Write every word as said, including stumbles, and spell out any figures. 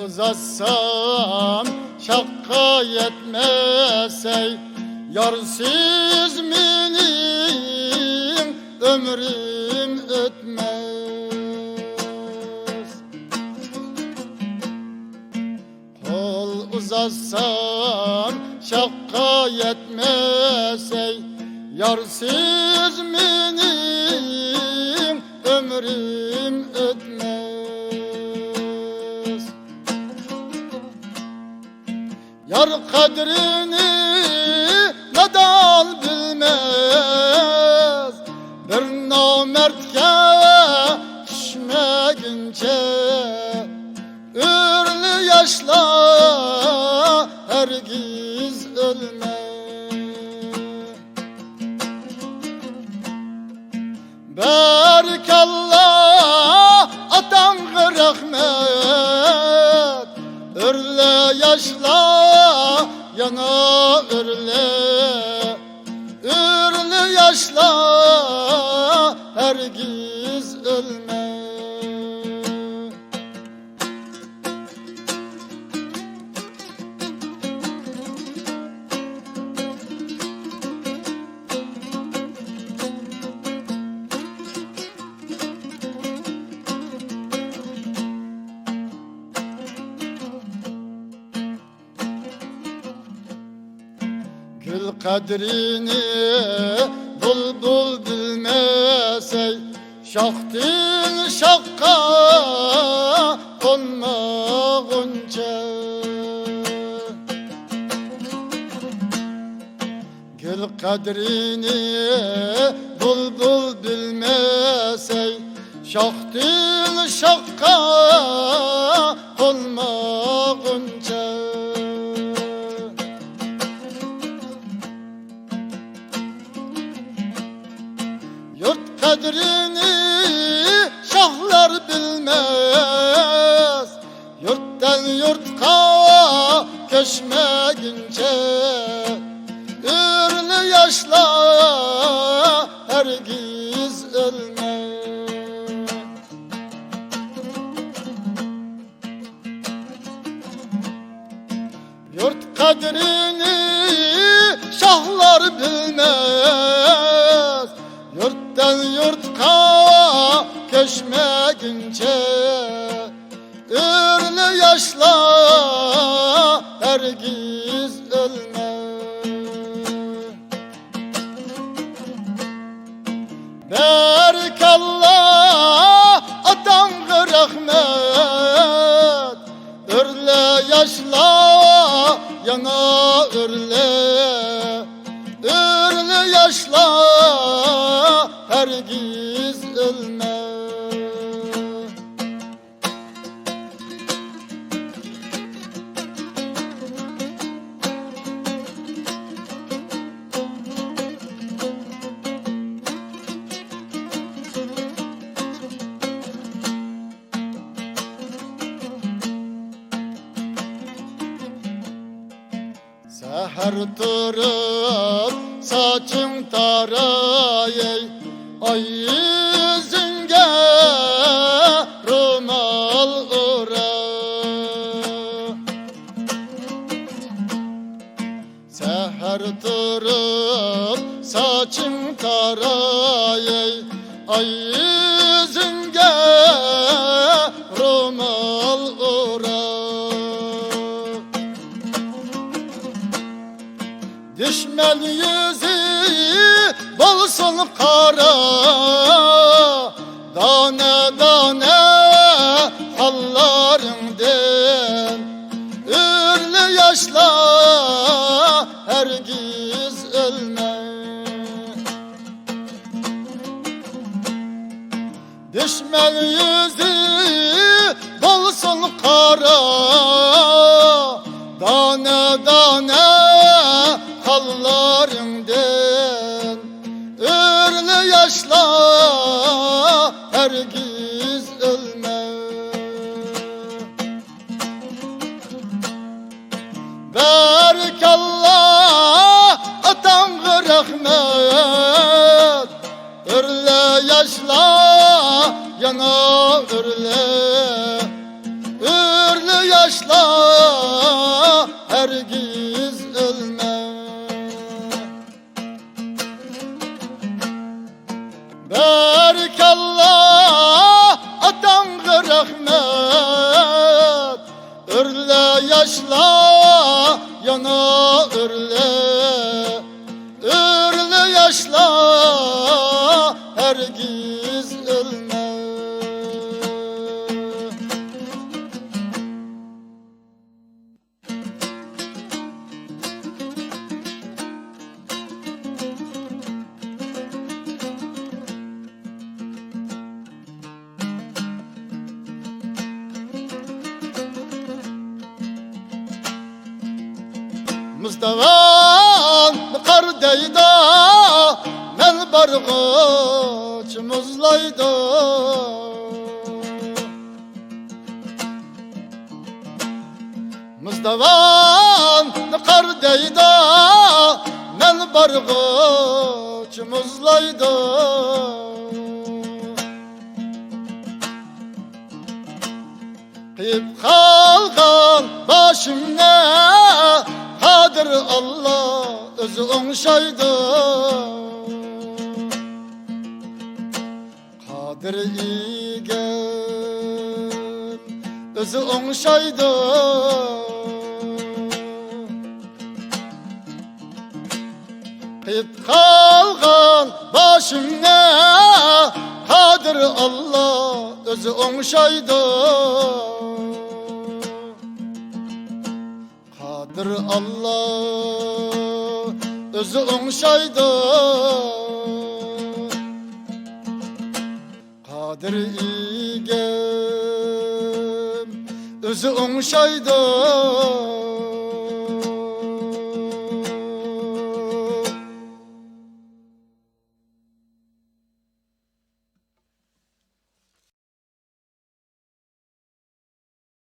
ئۇزاتسام شاخقا يەتمەسەي، يارسىز مېنىڭ ئۆمرۈم ئۆتمەس. قول ئۇزاتسام شاخقا يەتمەسەي، يارسىز مېنىڭ ئۆمرۈم ئۆتمەس. يار قەدرىنى نادان بىلمەس، بىر نامەردكە چۈشمىگىنچە. ئۆرلە ياشلار ھەرگىز ئۆلمەي. بارىكاللا، ئاتاڭغا رەھمەت. ئۆرلە ياشلار، يەنە ئۆرلە. ئۆرلە ياشلار ھەرگىز ئۆلمەي. گۈل قەدرىنى بۇلبۇل بىلمەسەي، شاختىن شاخقا قونمىغۇنچە. گۈل قەدرىنى بۇلبۇل بىلمەسەي، شاختىن شاخقا قونمىغۇنچە. يۇرت قەدرىنى شاھلار بىلمەس، يۇرتتىن يۇرتقا كۆچمىگىنچە. ئۆرلە ياشلار ھەرگىز ئۆلمەي. يۇرت قەدرىنى شاھلار بىلمەس، يۇرتتىن يۇرتقا كۆچمىگىنچە. ئۆرلە ياشلار ھەرگىز ئۆلمەي. بارىكاللا، ئاتاڭغا رەھمەت. ئۆرلە ياشلار، يەنە ئۆرلە. ئۆرلە ياشلار ھەرگىز ئۆلمەي. سەھەر تۇرۇپ ساچىڭ تاراياي، ئاي يۈزۈڭگە رومال ئورا. سەھەر تۇرۇپ ساچىڭ تاراياي، ئاي يۈزۈڭگە رومال ئورا. دۈشمەن يۈزى بولسۇن قارا، دانە دانە قانلىرىڭدىن. ئۆرلە ياشلار ھەرگىز ئۆلمەي. دۈشمەن يۈزى بولسۇن قارا، دانە دانە قانلىرىڭدىن. ئۆرلە ياشلار ھەرگىز ئۆلمەي. بارىكاللا، ئاتاڭغا رەھمەت. ئۆرلە ياشلار، يەنە ئۆرلە. ئۆرلە ياش ياشلا، ھەرگىز ئۆلمە. بارىكاللا، ئاتاڭغا رەھمەت. ئۆرلە ياشلا، يەنە ئۆرلە. ئۆرلە ياشلا، ھەرگىز ئۆلمە. مۇزداۋان قار دەيدۇ، مەن بارغۇچە مۇزلايدۇ. مۇزداۋان قار دەيدۇ، مەن بارغۇچە مۇزلايدۇ. قېيىپ قالغان باشىمنى قادىر ئاللا ئۆزى ئوڭشايدۇ. قادىر ئىگەم ئۆزى ئوڭشايدۇ. قېيىپ قالغان باشىمنى قادىر ئاللا ئۆزى ئوڭشايدۇ. قادىر ئاللا ئۆزى ئوڭشايدۇ. قادىر ئىگەم ئۆزى ئوڭشايدۇ.